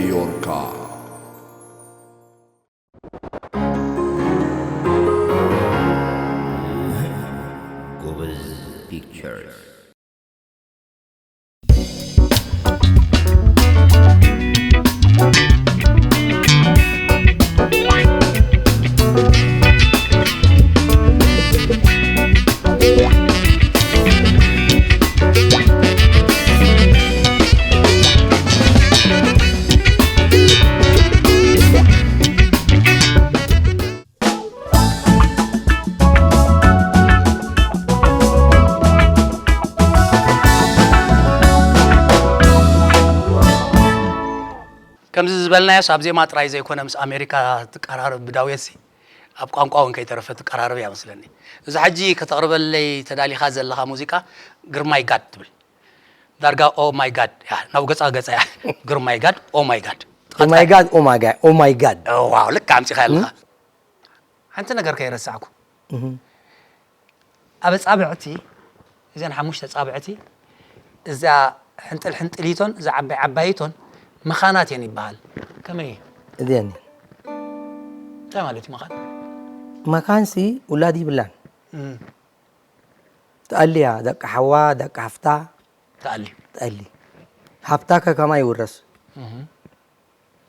ዮርካ። ጎበዝ ፒክቸርስ። ከምዚ ዝበልናዮስ ኣብ ዜማ ጥራይ ዘይኮነ ምስ ኣሜሪካ ትቀራረብ ብዳውየትሲ ኣብ ቋንቋ እውን ከይተረፈ ትቀራረብ እያ መስለኒ። እዛ ሕጂ ከተቕርበለይ ተዳሊኻ ዘለኻ ሙዚቃ ግርማይ ጋድ ትብል። ዳርጋ ኦ ማይ ጋድ እያ፣ ናብ ገጻ ገጻ እያ። ግርማይ ጋድ ኦ ማይ ጋድ። Oh my God, oh my God, oh my God. ዋው፣ ልክ ኣምጺኻ ኣለኻ። ሓንቲ ነገር ከይረሳዕኩ፣ ኣብ ኣጻብዕቲ፣ እዘን ሓሙሽተ ኣጻብዕቲ፣ እዛ ሕንጥል ሕንጥሊቶን እዛ ዓባይ ዓባይቶን መኻናት እየን ይበሃል። ከመይ እዩ? እዚአን እንታይ ማለት እዩ መኻን? መኻንሲ ውላድ ይብላን። ትኣልያ ደቂ ሓዋ ደቂ ሓፍታ ተኣልዩ። ትኣሊ። ሓፍታ ከከማ ይውረስ።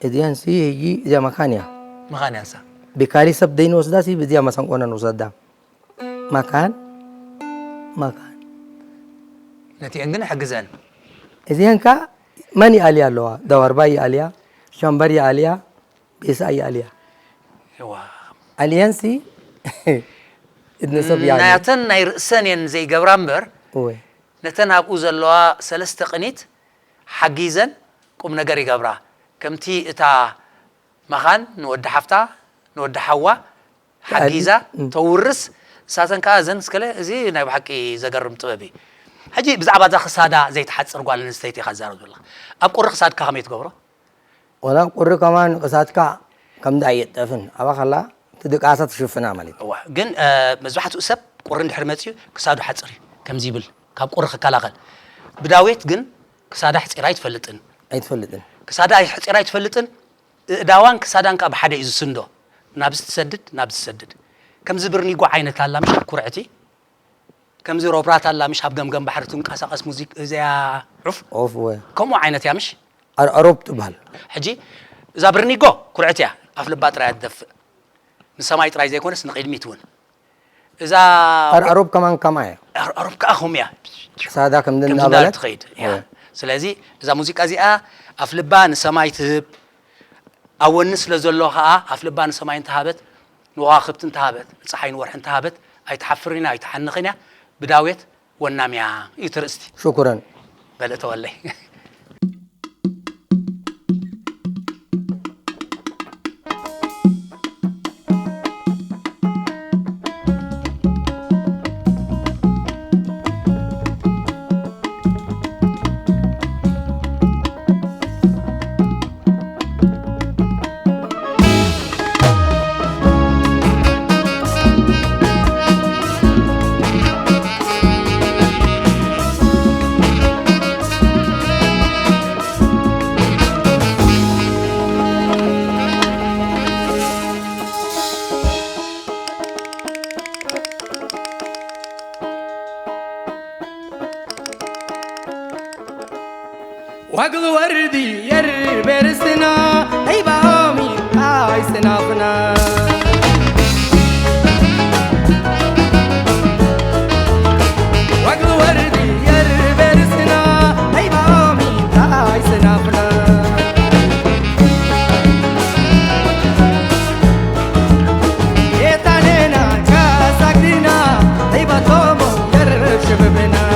እዚአን ሲ ህጂ እዚኣ መኻን እያ። መኻን እያ እሳ። ብካሊ ሰብ ደይንወስዳ ሲ ብዚኣ መሰንቆና ንወሰዳ። መኻን መኻን ነቲአን ግን ሕግዘን። እዚአን ከ መን ይኣልያ ኣለዋ? ዳዋርባ ይኣልያ፣ ሸምበር ይኣልያ፣ ቤሳ ይኣልያ። እዋ ኣልየንሲ እድነ ሰብ ይኣልያ። ናተን ናይ ርእሰን እየን ዘይገብራ እምበር እወ ነተን ኣብኡ ዘለዋ ሰለስተ ቅኒት ሓጊዘን ቁም ነገር ይገብራ። ከምቲ እታ መኻን ንወዲ ሓፍታ ንወዲ ሓዋ ሓጊዛ እም። ተውርስ፣ እሳተን ከዓ እዘን እስከለ እዚ ናይ ብሓቂ ዘገርም ጥበብ እዩ። ሕጂ ብዛዕባ እዛ ክሳዳ ዘይትሓፅር ጓል ኣንስተይቲ ኢኻ ትዛረብ ዘለኻ። ኣብ ቁሪ ክሳድካ ከመይ ትገብሮ? ወላ ቁሪ ከማን ቅሳትካ ከምዳ ኣየጠፍን ኣባ ከላ ትድቃሳ ትሽፍና ማለት እዩ። እዋ ግን እ፣ መብዛሕትኡ ሰብ ቁሪ እንድሕር መፅዩ ክሳዱ ሓፅር እዩ ከምዚ ይብል ካብ ቁሪ ክከላኸል። ብዳዌት ግን ክሳዳ ሕፂራ ኣይትፈልጥን። ኣይትፈልጥን። ክሳዳ ሕፂራ ኣይትፈልጥን። እእዳዋን ክሳዳን ከዓ ብሓደ እዩ ዝስንዶ። ናብዚ ትሰድድ ናብዚ ትሰድድ። ከምዚ ብርኒጎ ዓይነት ኣላ ምሽ ኩርዕቲ። ከምዚ ሮብራት ኣላ ምሽ ኣብ ገምገም ባሕሪ ትንቀሳቐስ ሙዚቅ እዚኣ ዑፍ ኦፍ ወ ከምኡ ዓይነት እያ ምሽ። ኣርኣሮብ ትበሃል። ሕጂ እዛ ብርኒጎ ኩርዕቲ እያ። ኣፍ ልባ ጥራይ እያ ትደፍእ። ንሰማይ ጥራይ ዘይኮነስ ንቕድሚት እውን። እዛ ኣርኣሮብ ከማን ከማ እያ። ኣርኣሮብ ከዓ ከምኡ እያ። ክሳዳ ከምዚ ከምዚ እናበለት ትኸይድ እያ። እወ። ስለዚ እዛ ሙዚቃ እዚኣ ኣፍ ልባ ንሰማይ ትህብ። ኣብ ወኒ ስለ ዘሎ ከዓ ኣፍ ልባ ንሰማይ እንተሃበት፣ ንዋክብቲ እንተሃበት፣ ንፀሓይ ንወርሒ እንተሃበት ኣይትሓፍርን እያ ኣይትሓንኽን እያ። ብዳዌት ወናም እያ እዩ ትርእስቲ። ሽኩረን። በልእተወለይ። واقل وردي يربي رسنا، هيبة عمي هاي سنافنا. واقل وردي يربي رسنا، هيبة عمي هاي سنافنا. يتانينا كاساكدينا، هيبة تومو يرب شببنا.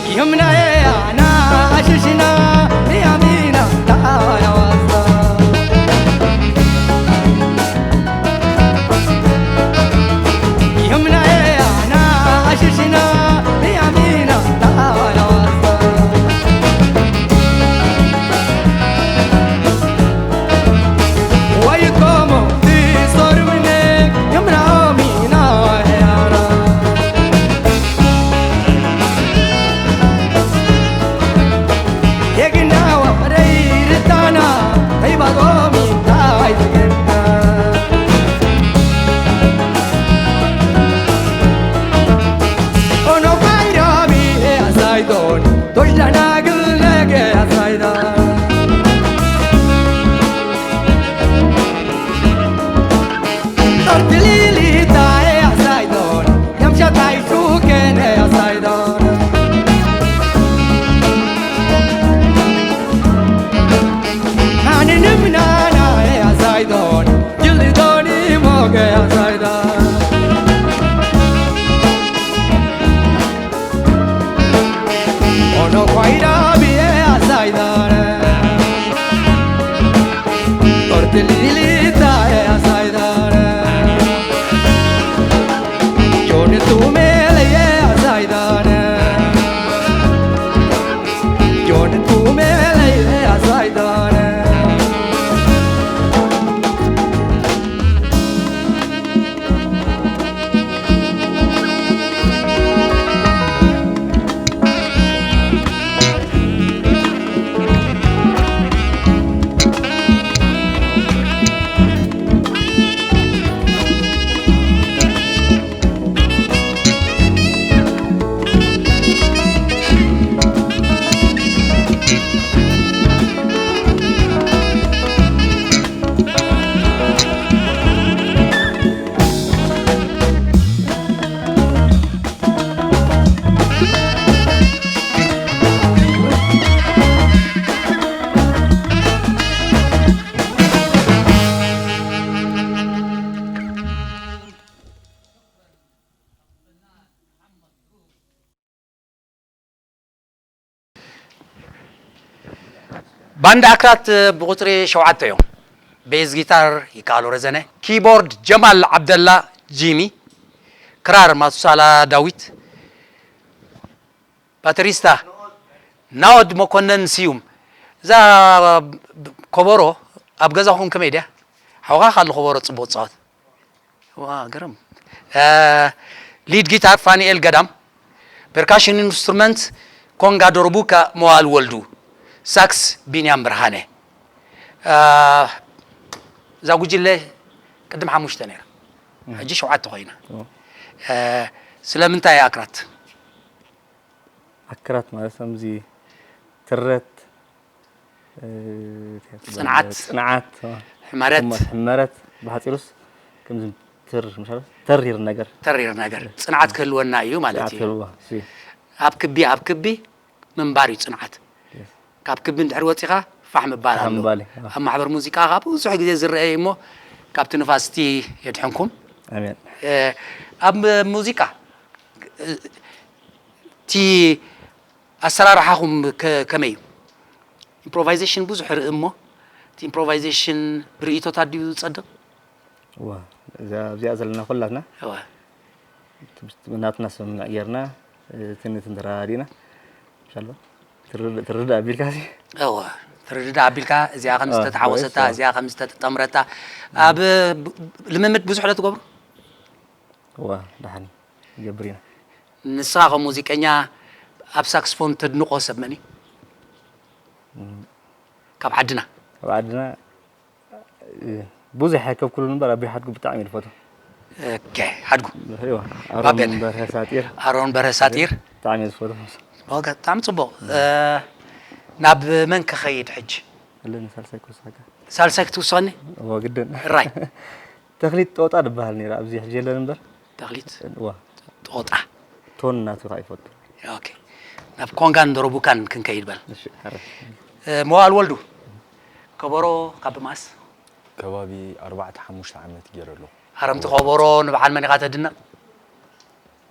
يمنى يا أنا عششنا، يا مينا تعالى واسطة. يمنى يا أنا عششنا، يا مينا تعالى واسطة. ويكومو في صور منك، يمنى مينا يا رب. የግናዋ ረይርታና ተይባሮሚ ታይትገና ኦኖ ባይራሚ ኣሳይቶን ቶሽዳና ግልነገ ኣሳይዳ Tortililita e asaidon, yamshatai suken e asaidon. Haninimnana e asaidon, yilidoni moge asaidon. Ono kwaira bie asaidon. Tortililita e asaidare. Yone tumele e asaidare. Yone tumele e asaidare. ባንድ ኣክራት ብቁፅሪ ሸውዓተ እዮም። ቤዝ ጊታር ይከኣሎ ረዘነ፣ ኪቦርድ ጀማል ዓብደላ ጂሚ፣ ክራር ማቱሳላ ዳዊት፣ ባተሪስታ ናኦድ መኮነን ስዩም። እዛ ኮቦሮ ኣብ ገዛኹም ከመይ ድያ? ሓውኻ ካሉ ኮቦሮ ጽቡቕ ትጻወት። ዋ ገረም። እ፣ ሊድ ጊታር ፋኒኤል ገዳም፣ ፐርካሽን ኢንስትሩመንት ኮንጋ ዶርቡካ መዋል ወልዱ፣ ሳክስ ቢንያም ብርሃነ። እ፣ እዛ ጉጅለ ቅድም ሓሙሽተ ነይራ፣ ሕጂ ሸውዓተ ኮይና። ኦ። እ፣ ስለምንታይ ኣክራት? ኣክራት ማለት ከምዚ ትረት፣ እ፣ ጽንዓት፣ ጽንዓት፣ ኦ። ሕመረት። ሕመ-፣ ሕመረት ብሓጺሩስ ከምዚ ትር፣ ምሻል ተሪር ነገር። ተሪር ነገር። ጽንዓት ክህልወና እዩ ማለት ጽንዓት እዩ። ክህልዋ፣ እሺ። ኣብ ክቢ፣ ኣብ ክቢ ምንባር እዩ ጽንዓት። የስ። ካብ ክቢ እንድሕር ወጺኻ ፋሕ ምባል ፋሕ ኣሎ። ምባል እዩ። ኣብ ማሕበር ሙዚቃ ካብ ብዙሕ ግዜ ዝረአ እዩ እሞ ካብቲ ንፋስ እቲ የድሕንኩም። ኣሜን። እ፣ ኣብ ሙዚቃ፣ እ፣ እቲ ኣሰራርሓኹም ከ-፣ ከመይ እዩ? ኢምፕሮቫይዜሽን ብዙሕ ርኢ እሞ፣ እቲ ኢምፕሮቫይዜሽን ብርእይቶታት ድዩ ዝጸድቕ? እዋ፣ እዛ ኣብዚኣ ዘለና ኩላትና እዋ። ናትና ስምምዕ ጌርና፣ እቲ ነቲ ተረዳዲእና፣ ኢንሻላህ፣ ትርድ-፣ ትርዳእ ኣቢልካ ሲ? እዋ፣ ትርዳእ ኣቢልካ፣ እዚኣ ከም እዋ፣ ዝተተሓወሰታ፣ እዋ። እዚኣ ከም ዝተጠምረታ፣ ኣብ ብ-፣ ልምምድ ብዙሕ ዶ ትገብሩ? እዋ፣ ደሓን ይገብር ኢና። ንስኻ ከም ሙዚቀኛ ኣብ ሳክስፎን ተድንቖ ሰብ መን እዩ? እም። ካብ ዓድና? ካብ ዓድና፣ እ፣ ብዙሕ ኣይከብኩሉን እምበር ኣቢ ሓድጉ ብጣዕሚ እየ ዝፈትዎ። ኦኬ፣ ሓድጉ። እዋ፣ ኣሮን ባቤን። በርሀ ሳጢር። ኣሮን በርሀ ሳጢር። ብጣዕሚ እየ ዝፈትዎ። ኦኬ፣ ብጣዕሚ ጽቡቕ። እ፣ ናብ መን ክኸይድ ሕጂ? ኣለኒ ሳልሳይ ክውስኸካ። ሳልሳይ ክትውስኸኒ? እዋ፣ ግድን። ራይ። ተኽሊት ጦጣ ዝበሃል ነይሩ፣ ኣብዚ ሕጂ የለን እምበር። ተኽሊት እዋ። ጦጣ። ቶን ናቱ ከዓ ይፈቱ። ኦኬ። ናብ ኮንጋን ዶሮቡካን ክንከይድ በል። እሺ፣ ሓራይ። እ፣ መዋል ወልዱ፣ ከበሮ ካብ ማስ? ከባቢ ኣርባዕተ ሓሙሽተ ዓመት ገይረ ኣለኹ። ሃረምቲ ከበሮ ንበዓል መን ኢኻ ተድንቕ?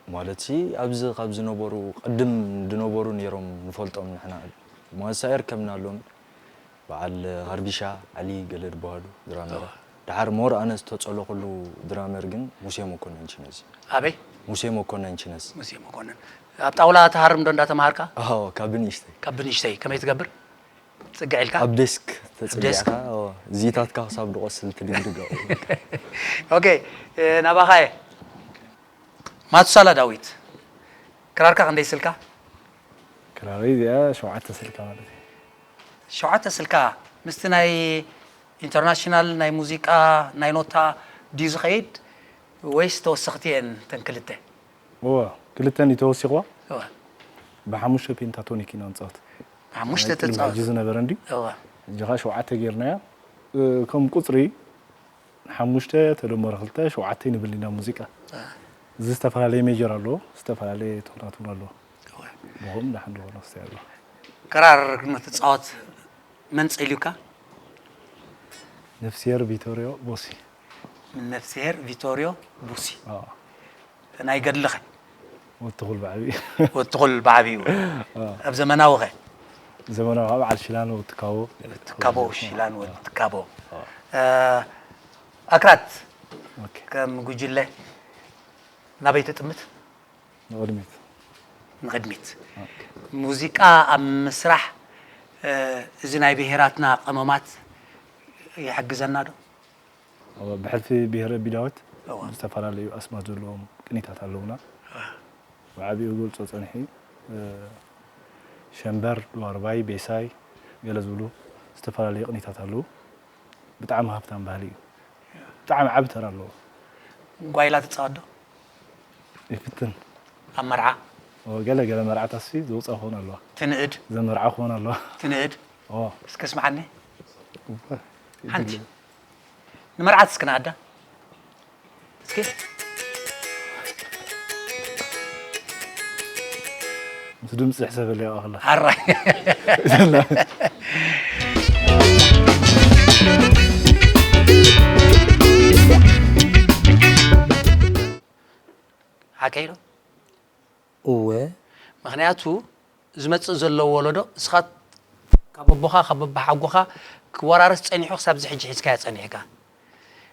ማለትሲ ኣብዚ ካብ ዝነበሩ ቅድም ዝነበሩ ነይሮም ንፈልጦም ንሕና። ሞሳ የርከብና ኣሎን በዓል ሃርቢሻ ዓሊ ገለ ዝበሃሉ ድራመር። ድሓር ሞር ኣነ ዝተጸለኹሉ ድራመር ግን ሙሴ መኮነን ቺነዝ። ኣበይ? ሙሴ መኮነን ቺነዝ። ሙሴ መኮነን። ኣብ ጣውላ ትሃርም ዶ እንዳተማሃርካ? ኣዎ ካብ ብንእሽተይ። ካብ ብንእሽተይ ከመይ ትገብር? ጽግዕ ኢልካ? ኣብ ዴስክ ዴስክ? ተጸጊዕካ ኣዎ፣ ዚታትካ ክሳብ ድቆስል ትድግድጎ። ኦኬ፣ ናባኻ እየ። ማቱሳላ ዳዊት፣ ክራርካ ክንደይ ስልካ? ክራረይ እዚኣ ሸውዓተ ስልካ ማለት እዩ። ሸውዓተ ስልካ ምስቲ ናይ ኢንተርናሽናል ናይ ሙዚቃ ናይ ኖታ ድዩ ዝኸይድ ወይስ ተወሰኽቲ እየን ተን ክልተ? እወ ክልተን እዩ ተወሲኽዋ። እወ። ብሓሙሽተ ፔንታቶኒክ ኢና ንፃወት። ሓሙሽተ ናይ ቅድሚ ተፃወት። ሕጂ ዝነበረ እንዲ እወ። ሕጂ ኸዓ ሸውዓተ ጌርናያ። እ፣ ከም ቁፅሪ ሓሙሽተ ተደመረ ክልተ ሸውዓተ ንብል ኢና ሙዚቃ። እዚ ዝተፈላለየ ሜጀር ኣለዎ፣ ዝተፈላለየ ቶናት እውን ኣለዎ። ብኹም ደሓን ዶ ክወስተ ኣለዎ። ክራር ንክትፃወት መን ፀልዩካ? ነፍስሄር ቪቶሪዮ ቦሲ። ነፍስሄር ቪቶሪዮ ቡሲ። ኣዎ። ናይ ገድልኸ? ወትኹል ብዓብዩ። ወትኹል ብዓብዩ። ኣብ ዘመናዊ ኸ? ዘመናዊ ከዓ በዓል ሽላን ወትካቦ። ትካቦ ሽላን ወትካቦ። ኣክራት ኦኬ። ከም ጉጅለ ናበይ ትጥምት? ንቕድሚት። ንቕድሚት ኦኬ። ሙዚቃ ኣብ ምስራሕ እዚ ናይ ብሄራትና ቀመማት ይሕግዘና ዶ? ኣብ ብሕልፊ ብሄረ ቢዳወት እዋ። ዝተፈላለዩ ኣስማት ዘለዎም ቅኒታት ኣለውና። ብዓቢኡ ገልጾ ጸንሒ እ፣ ሸንበር ድዋርባይ ቤሳይ ገለ ዝብሉ ዝተፈላለዩ ቅኒታት ኣለዉ። ብጣዕሚ ሃብታም ባህሊ እዩ። ብጣዕሚ ዓቢ ተራ ኣለዎ። ጓይላ ትፃወት ዶ? ይፍትን። ኣብ መርዓ ኦ፣ ገለ ገለ መርዓታት ሲ ዝውፃ ክኾን ኣለዋ። ትንእድ ዘመርዓ ክኾን ኣለዋ። ትንእድ ኦ፣ እስከ ስምዓኒ እወ፣ ሓንቲ ይድለ። ንመርዓት እስኪ ንኣዳ እስኪ ምስ ድምፂ ሕሰበለይ ኣኽላ። ኣራይ ሓቀይ ዶ እወ ምክንያቱ ዝመፅእ ዘሎ ወለዶ እስኻ ካብ ኣቦኻ ካብ ኣባሓጎኻ ክወራረስ ፀኒሑ ክሳብ እዚ ሕጂ ሒዝካዮ ፀኒሕካ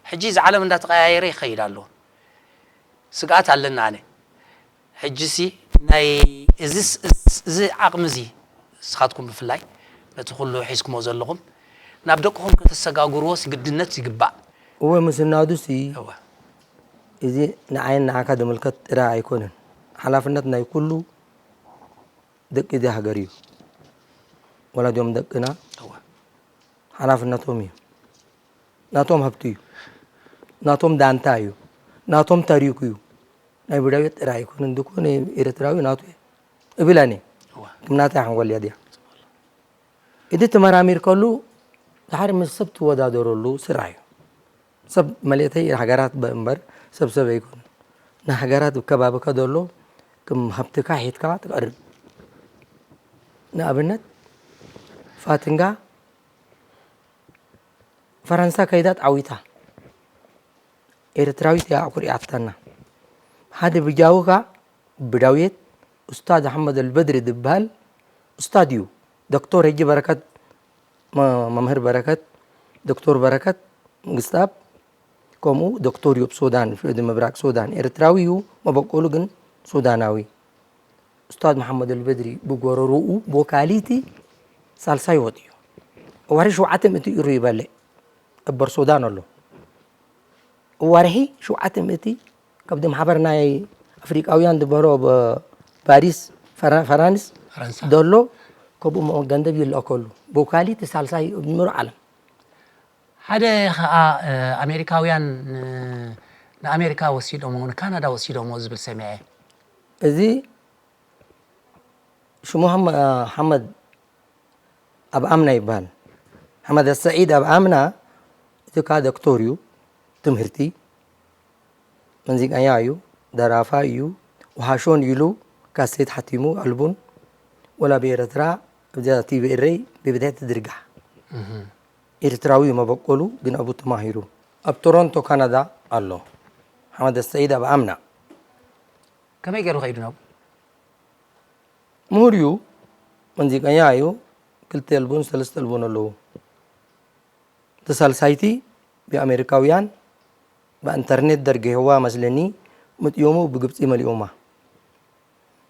ሕጂ እዚ ዓለም እንዳተቀያየረ ይኸይድ ኣሎ ስግኣት ኣለና ኣነ ሕጂ ሲ ናይ እዚ ዓቅሚ እዚ ንስኻትኩም ብፍላይ ነቲ ኩሉ ሒዝኩሞ ዘለኹም ናብ ደቅኹም ከተሰጋግርዎ ግድነት ይግባእ እወ ምስናዱ ሲ እወ እዚ ንዓይን ንዓካ ዝምልከት ጥራይ ኣይኮነን ሓላፍነት ናይ ኩሉ ደቂ እዚ ሃገር እዩ ወላዲኦም ደቅና እወ ሓላፍነቶም እዩ ናቶም ሃብቲ እዩ ናቶም ዳንታ እዩ ናቶም ታሪኩ እዩ ናይ ብዳዊት ጥራይ ኣይኮነን ድኮነ ኤርትራዊ ናቱ እየ እብል ኣነ እወ ክምናታ ሓንጎል እያ ድያ እቲ ተመራሚርከሉ ድሓር ምስ ሰብ ትወዳደረሉ ስራሕ እዩ ሰብ መሌተይ ሃገራት እምበር ሰብ ሰብ ኣይኮን ንሃገራት ከባብካ ዘሎ ክም ሃብትካ ሒትካ ትቀርብ ንኣብነት ፋትንጋ ፈረንሳ ከይዳ ጣዊታ ኤርትራዊት እያ ኣኩሪኣትካና ሓደ ብጃውካ ብዳውየት ኡስታዝ ኣሕመድ ኣልበድሪ ዝበሃል ኡስታዝ እዩ ዶክተር ሕጂ በረከት መ- መምህር በረከት ዶክተር በረከት መንግስትኣብ ከምኡ ዶክተር እዩ ኣብ ሱዳን ፍርዲ ምብራቅ ሱዳን ኤርትራዊ እዩ መበቆሉ ግን ሱዳናዊ ኡስታዝ መሓመድ ኣልበድሪ ብጎረሮኡ ቦካሊቲ ሳልሳይ ወጥ እዩ ወርሒ ሸውዓተ ምእቲ ኢሩ ይበልዕ እበር ሱዳን ኣሎ ወርሒ ሸውዓተ ምእቲ ካብዚ ማሕበር ናይ ኣፍሪቃውያን ዝበሮ ብ- ፓሪስ ፈራ- ፈራንስ ፈረንሳ ዘሎ ከምኡ ገንዘብ ይልእከሉ ብካሊቲ ሳልሳይ ምሩ ዓለም ሓደ ከዓ ኣሜሪካውያን ንኣሜሪካ ወሲዶሞ ንካናዳ ወሲዶሞ ዝብል ሰሚዐ እዚ ሽሙ ሓመድ ኣብ ኣምና ይበሃል ሓመድ ሰዒድ ኣብ ኣምና እቲ ከዓ ዶክተር እዩ ትምህርቲ ሙዚቀኛ እዩ ደራፋይ እዩ ወሃሾን ኢሉ ካሴት ሓቲሙ ኣልቡን ወላ ብኤረትራ ኣብዚኣ ቲቪ ኤረይ ብብድሕቲ ትዝርጋሕ ኤርትራዊ እዩ መበቆሉ፣ ግን ኣብኡ ተማሂሩ። ኣብ ቶሮንቶ ካናዳ ኣሎ። ሓመድ ሰይድ ኣብ ኣምና። ከመይ ገይሩ ከይዱ ናብኡ? ምሁር እዩ፣ መንዚቀኛ እዩ። ክልተ ኣልቡን ሰለስተ ኣልቡን ኣለዉ። እቲ ሳልሳይቲ ብኣሜሪካውያን ብኢንተርኔት ደርጊሕዋ መስለኒ፣ ምጥዮሙ ብግብፂ መሊኦማ።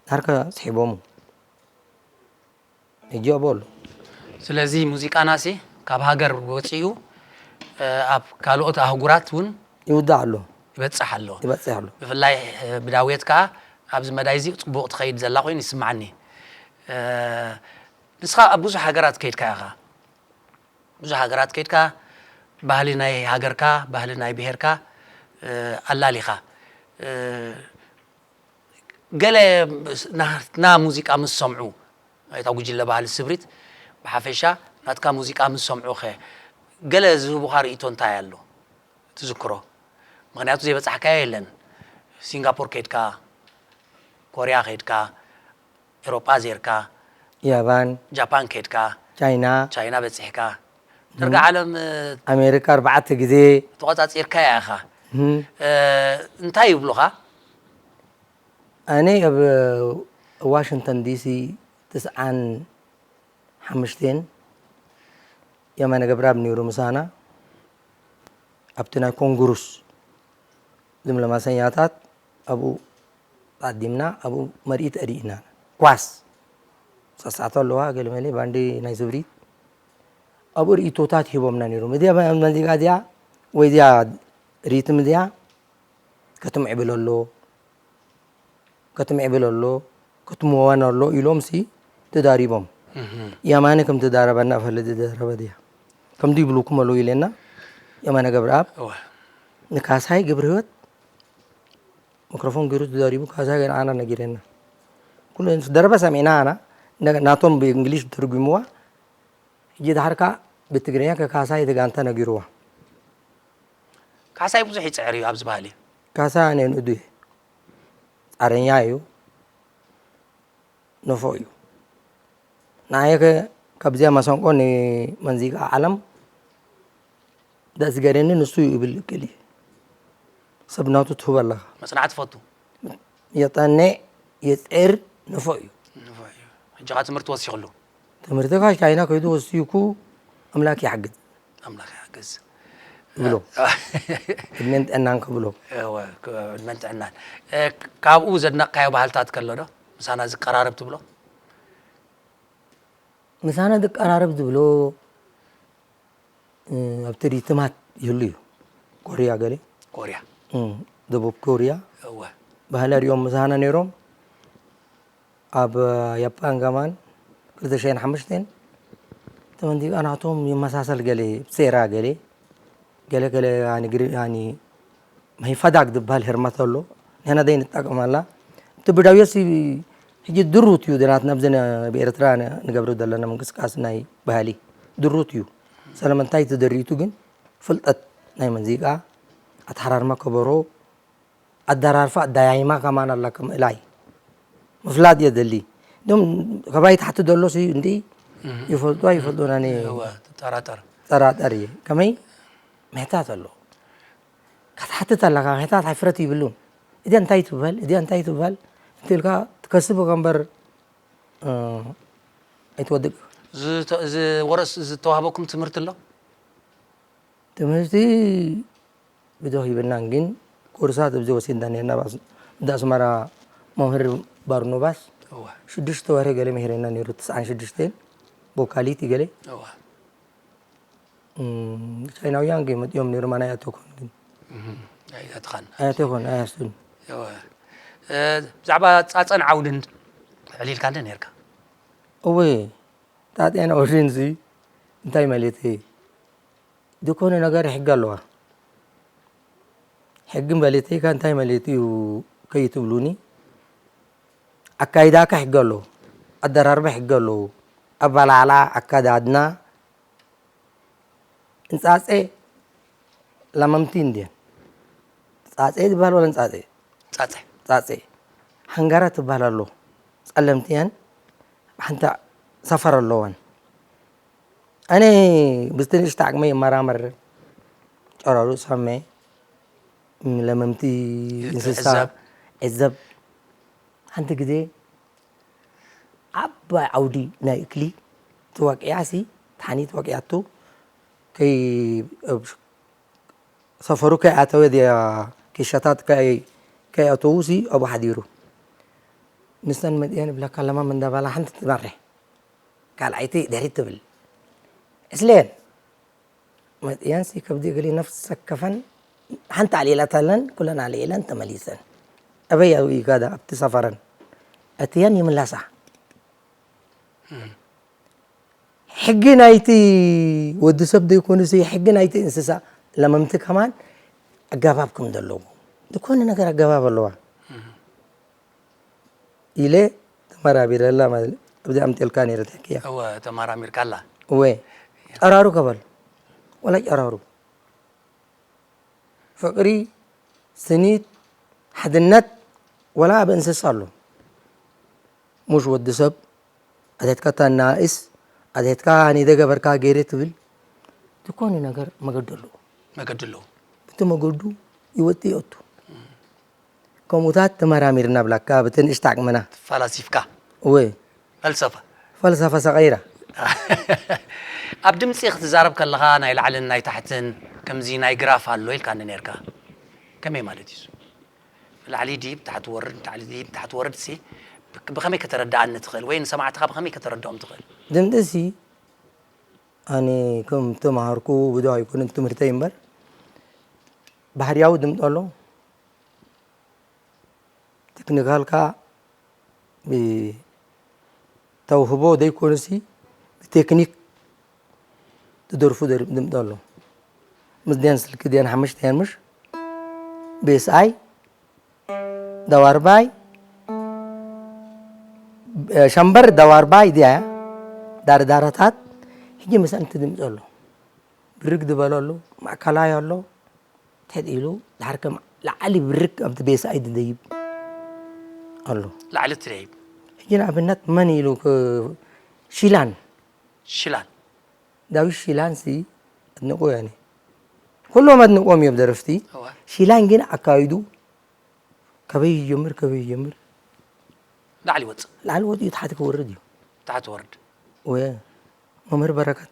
ዳርካ ስሒቦሙ። ሕጂ ኣብኡ ኣሎ። ስለዚ ሙዚቃናሲ ካብ ሃገር ወፂኡ ኣብ ካልኦት ኣህጉራት እውን ይውዳእ ኣሎ። ይበፅሕ ኣሎ። ይበፅሕ ኣሎ። ብፍላይ ብዳውየት ከዓ ኣብዚ መዳይ እዚ ፅቡቕ ትኸይድ ዘላ ኮይኑ ይስማዓኒ። ንስኻ ኣብ ብዙሕ ሃገራት ከይድካ ኢኻ። ብዙሕ ሃገራት ከይድካ ባህሊ ናይ ሃገርካ፣ ባህሊ ናይ ብሄርካ ኣላሊኻ። ገለ ናትና ሙዚቃ ምስ ሰምዑ፣ ናይታ ጉጅለ ባህሊ ስብሪት ብሓፈሻ ናትካ ሙዚቃ ምስ ሰምዑ ኸ ገለ ዝህቡኻ ርእይቶ እንታይ ኣሎ? ትዝክሮ? ምኽንያቱ ዘይበጻሕካዮ የለን። ሲንጋፖር ከይድካ፣ ኮርያ ከይድካ፣ ኤሮጳ ዜርካ፣ ያባን፣ ጃፓን ከይድካ፣ ቻይና፣ ቻይና በጺሕካ፣ ደርጋ ዓለም ኣሜሪካ ኣርባዕተ ግዜ። ተቆጻጺርካያ ኢኻ። እም፣ እንታይ ይብሉኻ? ኣነ ኣብ ዋሽንግተን ዲሲ ትስዓን ሓሙሽተን የማነ ገብረኣብ ነይሩ ምሳና። ኣብቲ ናይ ኮንግሩስ ዝምለማሰኛታት ኣብኡ ተዓዲምና፣ ኣብኡ መርኢት ኣርኢና። ኳስ ሳሳዕቶ ኣለዋ፣ ገለመለ ባንዲ ናይ ስብሪት ኣብኡ ርእይቶታት ሂቦምና ነይሮም። እዚኣ መዚቃ እዚኣ ወይ እዚኣ ሪትም እዚኣ ክትምዕብል ኣሎ፣ ክትምዕብል ኣሎ፣ ክትምወን ኣሎ ኢሎም ሲ ተዳሪቦም። የማነ ከም ተዳረበና ፈለጥ ዝደረበ ድያ ከምዚ ይብሉኩም ኣለዉ ኢለና። የማነ ገብረኣብ እወ። ንካሳይ ገብረ ህይወት ሚክሮፎን ገይሩ ተዳሪቡ፣ ካሳይ ገና ኣና ነጊረና። ኩሉ ደረበ ሰሚዕና ኣና፣ ነ- ናቶም ብእንግሊሽ ተርጉምዋ። ሕጂ ድሓር ከኣ ብትግርኛ ከካሳይ እቲ ጋንታ ነጊርዋ። ካሳይ ብዙሕ ይፅዕር እዩ ኣብዚ ባህሊ። ካሳ ኣነ ንእዱ እየ። ጻረኛ እዩ። ንፉዕ እዩ። ንዓየ ከ ካብዚኣ መሰንቆ ንመንዚቃ ዓለም ደስ ገደኒ ንሱ እዩ እብል እክል እየ። ሰብ ናቱ ትህቦ ኣለኻ። መፅናዕቲ ፈቱ። የጠንዕ፣ የፅዕር፣ ንፉዕ እዩ። ንፉዕ እዩ። ሕጂ ኸዓ ትምህርቲ ወሲኽሉ። ትምህርቲ ካብ ቻይና ከይዱ ወሲኩ ኣምላክ ይሓግዝ ኣምላኽ ይሓግዝ። ይብሎ። እድሜን ጥዕናን ክብሎ። እወ፣ ክ- እድመን ጥዕናን። እ፣ ካብኡ ዘድነቕካዮ ባህልታት ከሎ ዶ? ምሳና ዝቀራረብ ትብሎ? ምሳና ዝቀራረብ ዝብሎ እ፣ ኣብቲ ሪትማት ይህሉ እዩ። ኮርያ ገለ ኮርያ። እ፣ ደቡብ ኮርያ እወ። ባህሊ ሪኦም ምሳና ነይሮም። ኣብ ያፓን ከማን ክልተ ሽሕን ሓሙሽተን ተመንዚቃ ናቶም ይመሳሰል ገለ ሴራ ገለ ገለ ገለ ያኒ ግሪ ያኒ ማይ ፈዳግ ዝበሃል ህርመት ኣሎ። ንሕና ዘይንጠቀመላ እቲ ብዳውየሲ ሕጂ ድሩት እዩ ናትና ኣብዚ ነ- ብኤርትራ ነ- ንገብሮ ዘለና ምንቅስቃስ ናይ ባህሊ ድሩት እዩ። ሰለምንታይ ተደሪቱ ግን ፍልጠት ናይ መዚቃ ኣተሓራርማ ከበሮ ኣደራርፋ ኣዳያይማ ከማን ኣላ ከም እላይ ምፍላጥ እየ ደሊ ዶም ከባይ ታሕቲ ደሎ ሲ እንዲ ይፈልጡ ኣይፈልጡ ናኒ እወ፣ ትጠራጠር። ጠራጠር እየ ከመይ ምሕታት ኣሎ ክትሓትት ኣለካ ምሕታት ሓፍረት ይብሉን እዚኣ እንታይ ትበል እዚኣ እንታይ ትበል እንትልካ ትከስብ ከንበር ኣይትወድቅ ዝተ- ዝወረስ ዝተዋህበኩም ትምህርቲ ኣሎ? ትምህርቲ ብደኺብናን ግን ኮርሳት ኣብዚ ወሲድና ነርና እንዳ ኣስመራ መምህር ባርኖባስ እወ። ሽዱሽተ ወርሒ ገለ ምሂረና ነይሩ ትስዓን ሽዱሽተን ቦካሊቲ ገለ እወ። ቻይናውያን ግን መጥዮም ነይሩ ማና ያተኮን ግን ኣይተኻን። ኣያተኮን ኣያስቱን እወ። ብዛዕባ ፃፀን ዓውድን ዕሊልካ እንደ ነርካ? እወ ጣጥያን ኦሽንሲ እንታይ ማለት ዝኾነ ነገር ሕጊ ኣለዋ ሕጊ መለተይካ እንታይ ማለት እዩ ከይትብሉኒ ኣካይዳካ ሕጊ ኣለዎ ኣደራርባ ሕጊ ኣለዎ ኣባላዕላ ኣካዳድና እንጻጼ ለመምቲ እንድየን ጻጼ ዝበሃል ወለ እንጻጼ ፃፀ ጻጼ ሓንጋራ ትበሃል ኣሎ ጸለምቲ እየን ሓንቲ ሰፈር ኣለወን ኣነ ብዝትንእሽተ ዓቕመይ እመራመር፣ ጨራሩ ሳመ፣ ለመምቲ እንስሳ ዕዘብ። ዕዘብ። ሓንቲ ግዜ ዓባይ ዓውዲ ናይ እክሊ ተዋቂዓሲ፣ ተሓኒ ተዋቂዓቶ፣ ከይ-፣ ኣብ ሰፈሩ ከይኣተወ ድያ፣ ኬሻታት ከይ-፣ ከይኣተዉሲ ኣብኡ ሓዲሩ። ንሰን መጥየን ይብለካ ለማም እንዳባላ ሓንቲ ትመርሕ፣ ካልኣይቲ ድሕሪት ትብል። እስሌን መጥየንሲ ከብዲ እግሊ ነፍሰ ከፈን ሓንቲ ኣልዒላታለን፣ ኩለን ኣልዒለን ተመሊሰን። ኣበይ ይጋዳ ኣብቲ ሰፈረን። እትየን ይምላሳ። ሕጊ ናይቲ ወዲ ሰብ ዘይኮኑሲ፣ ሕጊ ናይቲ እንስሳ ለመምቲ ከማን ኣገባብ ከም ዘለዎ፣ ዝኾነ ነገር ኣገባብ ኣለዋ ኢለ ተመራቢረላ ማለት ኣብዚ ኣምጤልካ ነይረ ተኪያ። እወ፣ ተመራሚርካላ። እወ፣ ጨራሩ ከበል፣ ወላ ጨራሩ። ፍቕሪ፣ ስኒት፣ ሓድነት፣ ወላ ኣብ እንስሳ ኣሎ። ሙሽ ወዲ ሰብ፣ ኣዴትካ ታናእስ፣ ኣዴትካ ኒደ ገበርካ ገይረ ትብል፣ ዝኾነ ነገር መገዱ ኣለዎ። መገዱ ኣለዎ። እቲ መገዱ ይወጥ ይወቱ። ከምኡታት ተመራሚርና ብላካ፣ ብቲ ንእሽቶ ዓቕምና። ፈላሲፍካ። ወይ። ፈልሰፋ። ፈልሰፋ ሰቐይራ። ኣብ ድምጺ ክትዛረብ ከለኻ ናይ ላዕልን ናይ ታሕትን ከምዚ ናይ ግራፍ ኣሎ ኢልካኒ ነርካ። ከመይ ማለት እዩ እሱ? ላዕሊ ዲብ ታሕቲ ወርድ፣ ላዕሊ ዲብ ታሕቲ ወርድ ሲ ብክ-፣ ብኸመይ ከተረድኣኒ ትኽእል ወይ ንሰማዕትኻ ብኸመይ ከተረድኦም ትኽእል? ድምጺ ሲ ኣነ ከም ተማሃርኩ ብዶ ኣይኮነን ትምህርተይ እምበር ባህርያዊ ድምጺ ኣሎ። ቴክኒካልካ ብ-፣ ተውህቦ ዘይኮነሲ ብቴክኒክ ትደርፉ ደር-፣ ድምጺ ኣሎ። ምስ ዲያን ስልኪ ዲያን ሓሙሽተ ያን ምሽ ቤስኣይ፣ ደዋርባይ፣ ሸምበር ደዋርባይ ድያ፣ ዳርዳረታት፣ ሕጂ ምስኣን እቲ ድምጺ ኣሎ። ብርግ ዝበሎ ኣሎ፣ ማእከላይ ኣሎ፣ ትሕት ኢሉ፣ ድሓር ከም ላዕሊ ብርግ ኣብቲ ቤስኣይ ዝደይብ ኣሎ። ላዕሊ ትደይብ። ሕጂ ንኣብነት መን ኢሉ ክ-፣ ሺላን። ሺላን። ዳዊት ሺላንሲ ኣድንቆ ያኔ። ኩሎም ኣድንቆም እዮም ደረፍቲ። እዋ። ሺላን ግን ኣካይዱ ከበይ ይጀምር፣ ከበይ ይጀምር? ላዕሊ ይወጽእ። ላዕሊ ወጺኡ ታሕቲ ክወርድ እዩ። ታሕቲ ወርድ። ወ-፣ መምህር በረከት።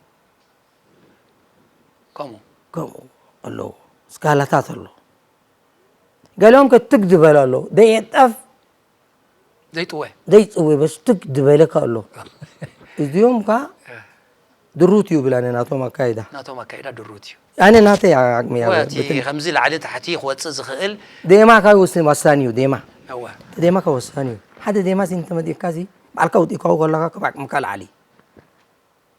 ከምኡ። ከምኡ ኣለዎ። ስካላታት ኣሎ። ገሊኦም ከ ትግ ዝበለ ኣሎ። ደየጠፍ ዘይጥወ። ዘይጥወ፣ በስ ትግ ዝበለ ከ ኣሎ። እዚኦም ከ ድሩት እዩ ብላኒ ናቶም ኣካይዳ። ናቶም ኣካይዳ ድሩት እዩ። ኣነ ናተይ ዓቕሚ እያ ወ-፣ እቲ ብትን-፣ ከምዚ ላዕሊ ታሕቲ ክወጽእ ዝኽእል ዴማ ካብ ወስን ወሳኒ እዩ፣ ዴማ። እወ። እቲ ዴማ ካብ ወሳኒ እዩ። ሓደ ዴማ ሲ እንተመዲእካ ሲ፣ ባዕልካ ውጢእካዎ ከለኻ ካብ ዓቕምካ ላዕሊ።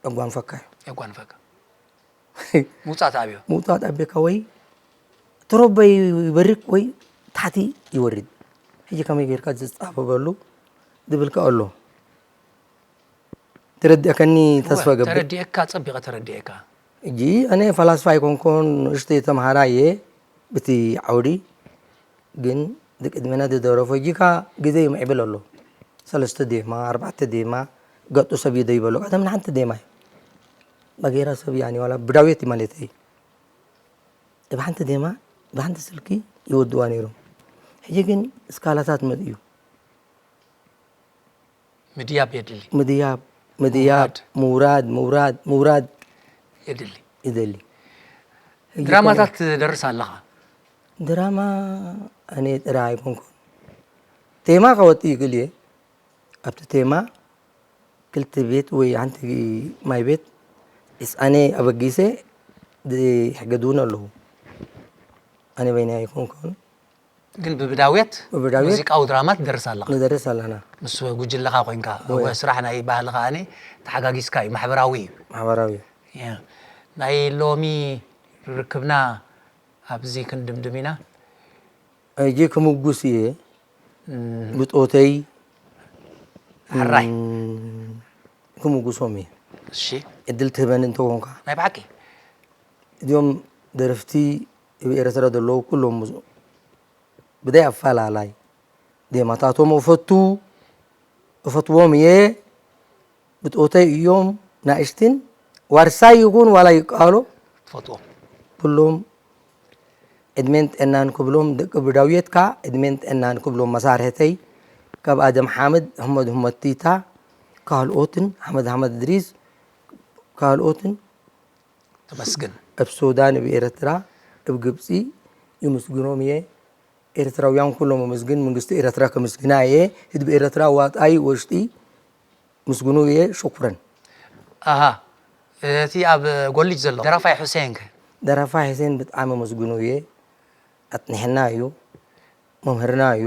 የጓንፈካ እዩ። የጓንፈካ። ምውጻእ ተኣብዮ። ምውጻእ ተኣብዮካ ወይ ትረቦ ይበርቅ ወይ ታሕቲ ይወርድ። ሕጂ ከመይ ጌርካ ዝጻበበሉ ዝብልካ ኣሎ። ተረዲእከኒ ተስፋ እወ፣ ገብር። ተረዲኤካ፣ ጸቢቐ ተረዲኤካ። ሕጂ ኣነ ፈላስፋ ኣይኮንኩን፣ ንእሽተይ ተምሃራይ እየ ብቲ ዓውዲ። ግን ዝቅድመና ዝደረፎ ሕጂ ከኣ ግዜ ይምዕብል ኣሎ። ሰለስተ ዴማ፣ ኣርባዕተ ዴማ፣ ገጡ ሰብ ይደይበሎ። ቀደም ንሓንቲ ዴማ እዩ። ባጌራ ሰብ ያኒ ዋላ ብዳውየት ማለት እዩ። ብሓንቲ ዴማ፣ ብሓንቲ ስልኪ ይወድዋ ነይሮም። ሕጂ ግን ስካላታት መጽኡ። ምድያብ የድሊ። ምድያብ፣ ምድያብ፣ ምውራድ። ምውራድ፣ ምውራድ፣ ምውራድ የድሊ። ይደሊ። ሕጂ ድራማታት ከመይ ትደርስ ኣለኻ? ድራማ ኣነ ጥራይ ኣይኮንኩን። ቴማ ከወጥእ ይኽእል እየ። ኣብቲ ቴማ ክልተ ቤት ወይ ሓንቲ ማይ ቤት፣ እስ ኣነ ኣበጊሰ ዝሕገዝ እውን ኣለዉ። ኣነ በይነይ ኣይኮንኩን። ግን ብብዳውየት ብብዳውየት ሙዚቃዊ ድራማ ትደርስ ኣለኻ? ንደርስ ኣለና። ምስ ጉጅለኻ ኮይንካ፣ ወይ። ኣብ ስራሕ ናይ ባህሊ ከኣኒ ተሓጋጊዝካ እዩ፣ ማሕበራዊ እዩ። ማሕበራዊ እዩ። ያ። ናይ ሎሚ ርክብና ኣብዚ ክንድምድም ኢና። ሕጂ ክምጉስ እየ። እም። ብጾተይ፣ ሕራይ። እም፣ ክምጉሶም እየ። እሺ። ዕድል ትህበኒ እንተኾንካ። ናይ ብሓቂ? እዚኦም ደረፍቲ ኣብ ኤረትራ ዘለዉ ኩሎም ብዙ-፣ ብዘይ ኣፈላላይ ዜማታቶም እፈቱ፣ እፈትዎም እየ። ብጾተይ እዮም ናእሽትን ዋርሳይ ይኹን ዋላ ይቃሎ ትፈትዎም ኩሎም ዕድሜን ጥዕናን ክብሎም፣ ደቂ ብዳውየትካ ዕድሜን ጥዕናን ክብሎም፣ መሳርሕተይ ካብ ኣደም ሓመድ፣ ኣሕመድ፣ ሁመቲታ፣ ካልኦትን፣ ኣሕመድ፣ ኣሕመድ እድሪስ፣ ካልኦትን ተመስግን ኣብ ሱዳን፣ ኣብ ኤርትራ፣ ኣብ ግብፂ ይምስግኖም እየ። ኤርትራውያን ኩሎም ምስግን መንግስቲ ኤርትራ ከምስግና እየ። ህዝቢ ኤርትራ ዋጣይ ወሽጢ ምስግኑ እየ። ሽኩረን። ኣሃ እቲ ኣብ ጎልጅ ዘሎ ደራፋይ ሑሴን ከ ደራፋ ሕሴን ብጣዕሚ መስግኑ እየ። ኣጥኒሕና እዩ፣ መምህርና እዩ።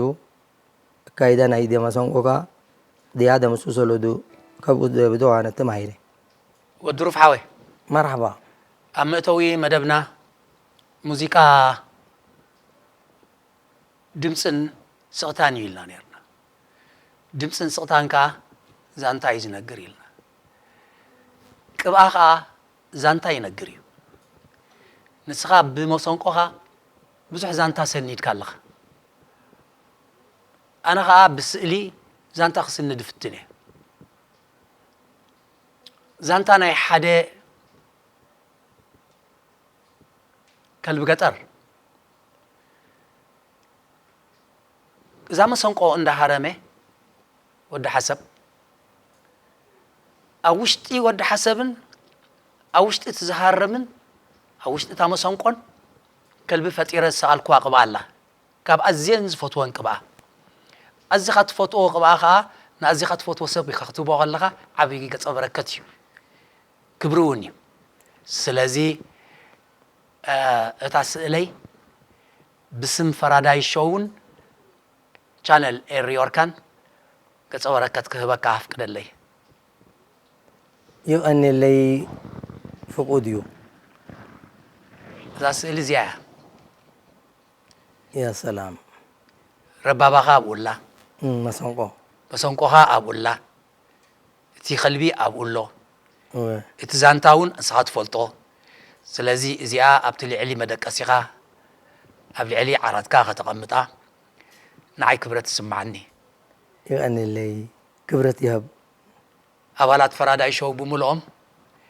ኣካይዳ ናይ ደማሰንቆካ ድያ ደምሱ ሰለዱ ካብኡ ደብዶ ኣነ ተማሂረ። ወድሩፍ ሓወይ መርሓባ። ኣብ መእተዊ መደብና ሙዚቃ ድምፅን ስቕታን እዩ ኢልና ነርና። ድምፅን ስቕታን ከዓ ዛንታ እዩ ዝነግር ኢልና። ቅብኣ ከዓ ዛንታ ይነግር እዩ። ንስኻ ብመሰንቆኻ ብዙሕ ዛንታ ሰኒድካ ኣለኻ። ኣነ ከዓ ብስእሊ ዛንታ ክስንድ እፍትን እየ። ዛንታ ናይ ሓደ ከልቢ ገጠር እዛ መሰንቆ እንዳሃረመ ወዲ ሓሰብ ኣብ ውሽጢ ወዲ ሓሰብን ኣብ ውሽጢ እቲ ዝሃረምን ኣብ ውሽጢ እታ መሰንቆን ከልቢ ፈጢረ ዝሰኣልኩዋ ቅብኣ ኣላ። ካብ ኣዝየን ዝፈትወን ቅብኣ ኣዝኻ ትፈትዎ ቅብኣ ከዓ ንኣዝኻ ትፈትዎ ሰብ ኢኻ ክትህቦ ከለኻ ዓብዪ ገፀ በረከት እዩ። ክብሪ እውን እዩ። ስለዚ እታ ስእለይ ብስም ፈራዳይ ሾውን ቻነል ኤሪ ዮርካን ገጸ በረከት ክህበካ ኣፍቅደለይ። ይቐንየለይ ፍቁድ እዩ። እዛ ስእሊ እዚኣ እያ። ያ ሰላም። ረባባኻ ኣብኡላ፣ እም፣ መሰንቆ። መሰንቆኻ ኣብኡላ፣ እቲ ከልቢ ኣብኡ ኣሎ። እወ። እቲ ዛንታ እውን ንስኻ ትፈልጦ። ስለዚ እዚኣ ኣብቲ ልዕሊ መደቀሲኻ ኣብ ልዕሊ ዓራትካ ከተቐምጣ ንዓይ ክብረት ትስምዓኒ። ይቐንየለይ። ክብረት ይሃብ። ኣባላት ፈራዳይ ሾው ብምልኦም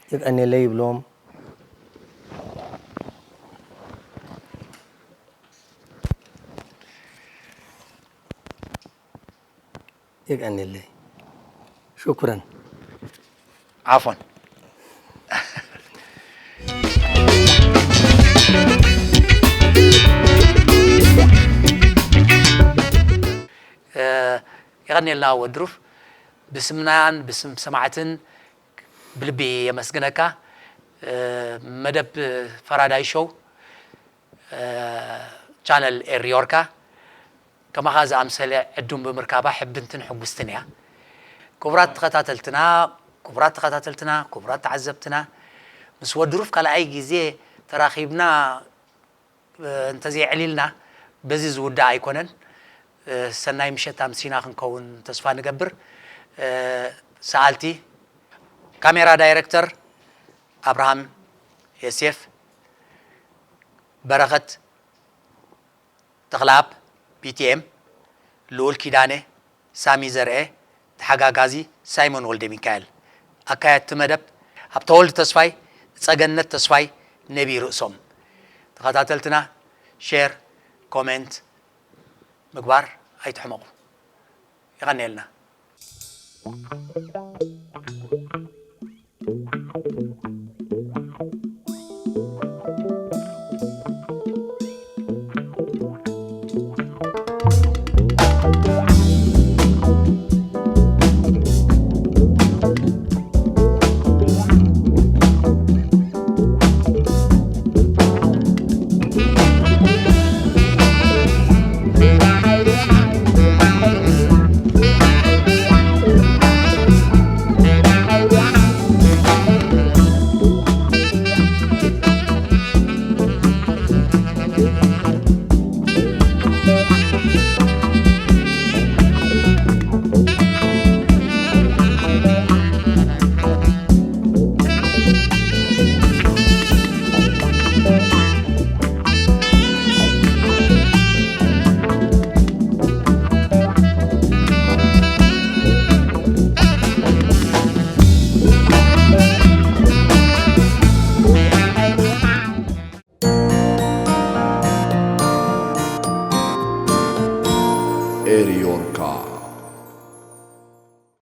ይቐንየለይ ይብሎም። ይቐንየለይ። ሽኩረን። ዓፎን። የቐንየልና ወድሩፍ። ብስምናን ብስም ሰማዕትን ብልቢ የመስግነካ። መደብ ፈራዳይ ሾው ቻነል ኤሪ ዮርካ ከማኻ ዝኣምሰለ ዕዱም ብምርካባ ሕብንትን ሕጉስትን እያ። ክቡራት ተኸታተልትና፣ ክቡራት ተኸታተልትና፣ ክቡራት ተዓዘብትና፣ ምስ ወድሩፍ ካልኣይ ግዜ ተራኺብና እንተዘይዕሊልና በዚ ዝውዳእ ኣይኮነን። ሰናይ ምሸት ኣምሲና ክንከውን ተስፋ ንገብር። ሰኣልቲ፣ ካሜራ ዳይረክተር ኣብርሃም ዮሴፍ፣ በረኸት ተኽለኣብ፣ ቢቲኤም፣ ልኡል ኪዳነ፣ ሳሚ ዘርኤ፣ ተሓጋጋዚ ሳይሞን ወልደሚካኤል። ኣካየድቲ መደብ ሃብተወልድ ተስፋይ፣ ጸገነት ተስፋይ፣ ነቢ ርእሶም። ተኸታተልትና ሼር፣ ኮሜንት ምግባር ኣይትሕመቑ። የቐንየልና።